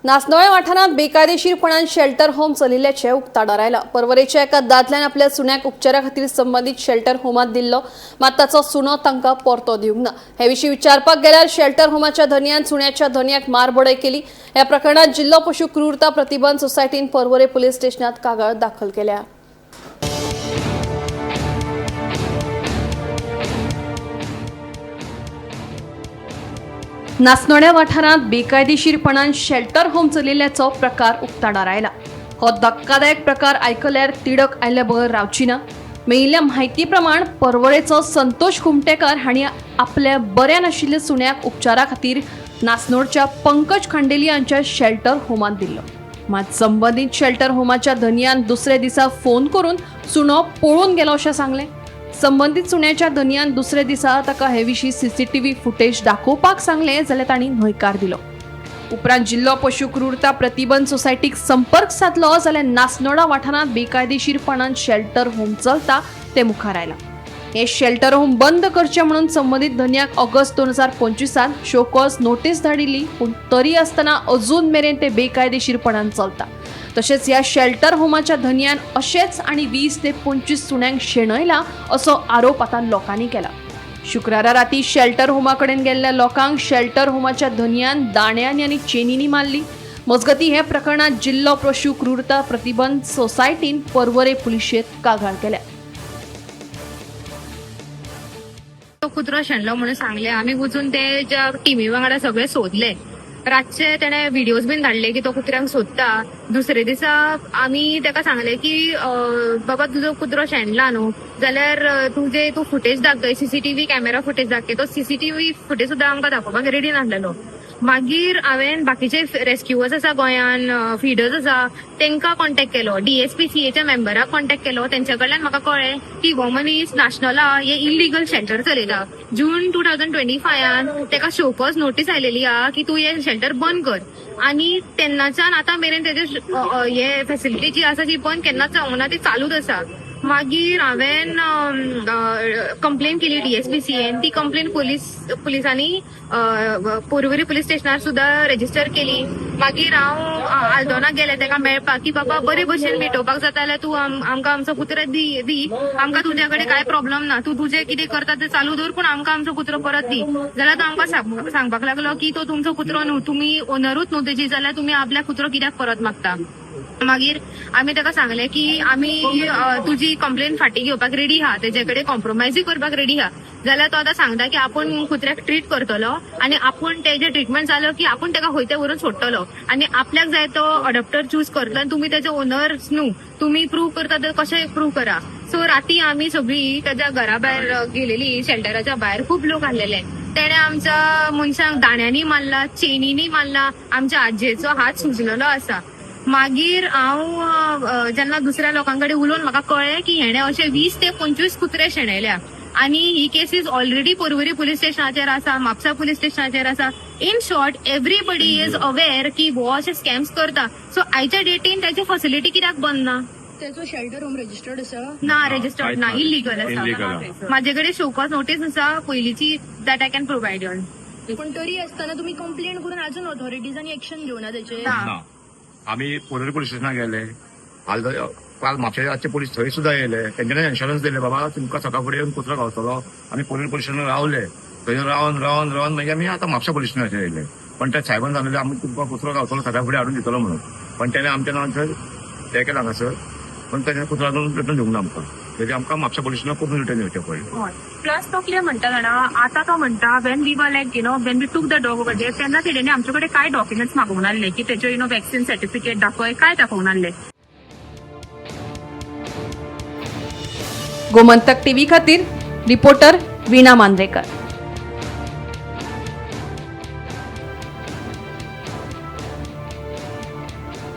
नासनोळे वाठारांत बेकायदेशीरपणान shelter home चलिल्ल्याचें उक्ताडार आयलां. पर्वरेच्या एका दादल्यान आपल्या सुण्याक उपचारा खातीर संबंदीत शेल्टर होमांत दिल्लो, मात ताचो सुणो तांकां परतो दिवंक ना. हे विशीं विचारपाक गेल्यार शेल्टर होमाच्या धनयान सुण्याच्या धनयाक मारबडय केली. ह्या प्रकरणात जिल्लो पशु क्रूरता प्रतिबंध सोसायटीन पर्वरे पुलीस स्टेशनात कागाळ दाखल केल्या. नासनोड्या वाठारांत बेकायदेशीरपणान शेल्टर होम चलिल्ल्याचो प्रकार उक्ताडार आयला. हो धक्कादायक प्रकार आयकल्यार तिडक आयल्या बगर रावची ना. मेळिल्ल्या म्हायती प्रमाण पर्वरेचो संतोष कुमटेकर हांणी आपल्या बऱ्या नाशिल्ल्या सुण्याक उपचारा खातीर नासनोडच्या पंकज खांडेली हांच्या शेल्टर होमांत दिल्लो. मात संबंदीत शेल्टर होमाच्या धनयान दुसऱ्या दिसा फोन करून सुणो पळून गेलो अशें सांगलें. संबंदीत सुण्याच्या धनयान दुसऱ्या दिसा ताका हे विशीं सीसीटीव्ही फुटेज दाखोवपाक सांगलें जाल्यार तांणी न्हयकार दिलो. उपरांत जिल्लो पशु क्रूरता प्रतिबंध सोसायटीक संपर्क सादलो जाल्यार नासनोडा वाठारांत बेकायदेशीरपणान शेल्टर होम चलता तें मुखार आयलां. हें शेल्टर होम बंद करचें म्हणून संबंदीत धनयाक ऑगस्ट 2025 शोकॉज नोटीस धाडिल्ली, पूण तरी आसतना अजून मेरेन ते बेकायदेशीरपणान चलता. तशेंच ह्या शेल्टर होमाच्या धनयान अशेंच आनी 20 ते 25 सुण्यांक शेणयला असो आरोप आतां लोकांनी केला. शुक्रारा राती शेल्टर होमा कडेन गेल्ल्या लोकांक शेल्टर होमाच्या धनयान दांड्यांनी आनी चेनींनी मारली. मजगती, हे प्रकरणात जिल्लो पशु क्रूरता प्रतिबंध सोसायटीन पर्वरे पुलिशेंत कागाळ केल्या. तो कुत्रो शेणलो म्हणून सांगले. आमी वचून ते ज्या टिमी वांगडा सगळे सोदले. रातचे तेणे व्हिडिओज बीन धाडले की तो कुत्र्यांक सोदता. दुसरे दिसा आमी ताका सांगले की बाबा, तुजो कुत्रो शेणला न्हू, जाल्यार तुजे तूं फुटेज दाखय, सीसीटीव्ही कॅमेरा फुटेज दाखय. तो सीसीटीव्ही फुटेज सुद्दां आमकां दाखोवपाक रेडी नासलेलो. मागीर हांवें बाकीचे रेस्क्युअर्स आसा गोंयान, फिडर्स आसा, तांकां कॉन्टेक्ट केलो. डीएसपीसीएच्या मेंबराक कॉन्टेक्ट केलो. तेंच्या कडल्यान म्हाका कळ्ळें की हो मनीस नासनोला हे इलिगल शेल्टर चलयता. जून 2025 ताका शोकॉज नोटीस आयलेली आहा की तूं हे शेल्टर बंद कर आनी तेन्नाच्यान आतां मेरेन तेजे हे फेसिलिटी जी आसा ती बंद केन्नाच जावंक ना, ती चालूच आसा. मागीर हांवें कंप्लेन केली डीएसपीसीएन. ती कंप्लेन पुलिसांनी पोरवरी पुलीस स्टेशनार सुद्दां रेजिस्टर केली. मागीर हांव आल्दोना गेलें ताका मेळपाक की बाबा, बरे भशेन मिटोवपाक जाता जाल्यार तूं आमकां आमचो कुत्रो दी दी. आमकां तुज्या कडेन कांय प्रॉब्लम ना. तूं तुजें कितें करता तें चालू दवर, पूण आमकां आमचो कुत्रो परत दी. जाल्यार तो आमकां सांगपाक लागलो की तो तुमचो कुत्रो न्हू, तुमी ओनरूच न्हू तेजी, जाल्यार तुमी आपल्या कुत्रो कित्याक परत मागता? मागीर आमी ताका सांगलें की आमी तुजी कंप्लेन फाटीं घेवपाक रेडी आहा, तेजे कडेन कॉम्प्रोमायजूय करपाक रेडी आहा. जाल्यार तो आतां सांगता की आपूण कुत्र्याक ट्रीट करतलो आनी आपूण तेजे ट्रिटमेंट जालो की आपूण ताका खंय ते व्हरून सोडटलो आनी आपल्याक जाय तो अडॉप्टर चूज करतलो आनी तुमी तेजे ओनर्स न्हू, तुमी प्रूव करता तर कशें प्रूव करा. सो राती आमी सगळीं ताच्या घरा भायर गेलेली. शेल्टराच्या भायर खूब लोक आसलेले. तेणे आमच्या मनशांक दांड्यांनी मारला, चेनीनी मारला. आमच्या आजयेचो हात सुजलेलो आसा. मागीर हांव जेन्ना दुसऱ्या लोकां कडेन उलोवन म्हाका कळ्ळें की हेणे अशे 20 ते 25 कुत्रे शेणयल्या आनी ही केसीस ऑलरेडी पोरवरी पुलीस स्टेशनाचेर आसा, म्हापसा पुलीस स्टेशनाचेर आसा. In short, everybody is aware की हो अशे स्कॅम्स करता. सो आयच्या डेटीन ताची फॅसिलिटी कित्याक बंद ना? त्याचो शेल्टर होम रजिस्टर्ड आसा? ना रेजिस्टर्ड ना, इलिगल Illegal आसा. आसा. म्हाजे कडेन शोकॉज नोटीस आसा पयलींची that I can provide you. पण तरी आसतना तुम्ही कंप्लेन करून अजून ऑथॉरिटीजांनी एक्शन घेवना तेचेर? ना. ना, आमी पोरवरी पुलीस स्टेशनाक गेले. काल म्हापशे रातचे पुलीस थंय सुद्दां येयले. तेंच्यांनी एश्योरन्स दिले, बाबा, तुमकां सकाळ फुडें येवन कुत्रो गावतलो. आमी पोरवरी पुलीस स्टेशनार रावले. थंय रावन रावन रावन मागीर आमी आतां म्हापशा पुलीस स्टेशनाचेर येयले. पण त्या साहेबान सांगलें, आमी तुमकां कुत्रो गावतलो, सकाळ फुडें हाडून दितलो म्हणून. पण तेणे आमच्या नांवान थंय हे केलां हांगासर, पण तेणे कुत्रो अजून रिटर्न दिवंक ना आमकां. तेजे आमकां म्हापशा पुलीस स्टेशनाक परतून रिटर्न येवचें पडलें. हय, प्लस तो कितें म्हणटा जाणा, आतां तो म्हणटा, when we were like when we took the dog over there, तेन्ना तेणें आमचे कडेन कांय डॉक्युमेंट्स मागूंक नासले की तेजे वॅक्सिन सर्टिफिकेट दाखय, काय दाखोवंक नासले. गोमंतक टीव्ही खातीर रिपोर्टर वीणा मांद्रेकर.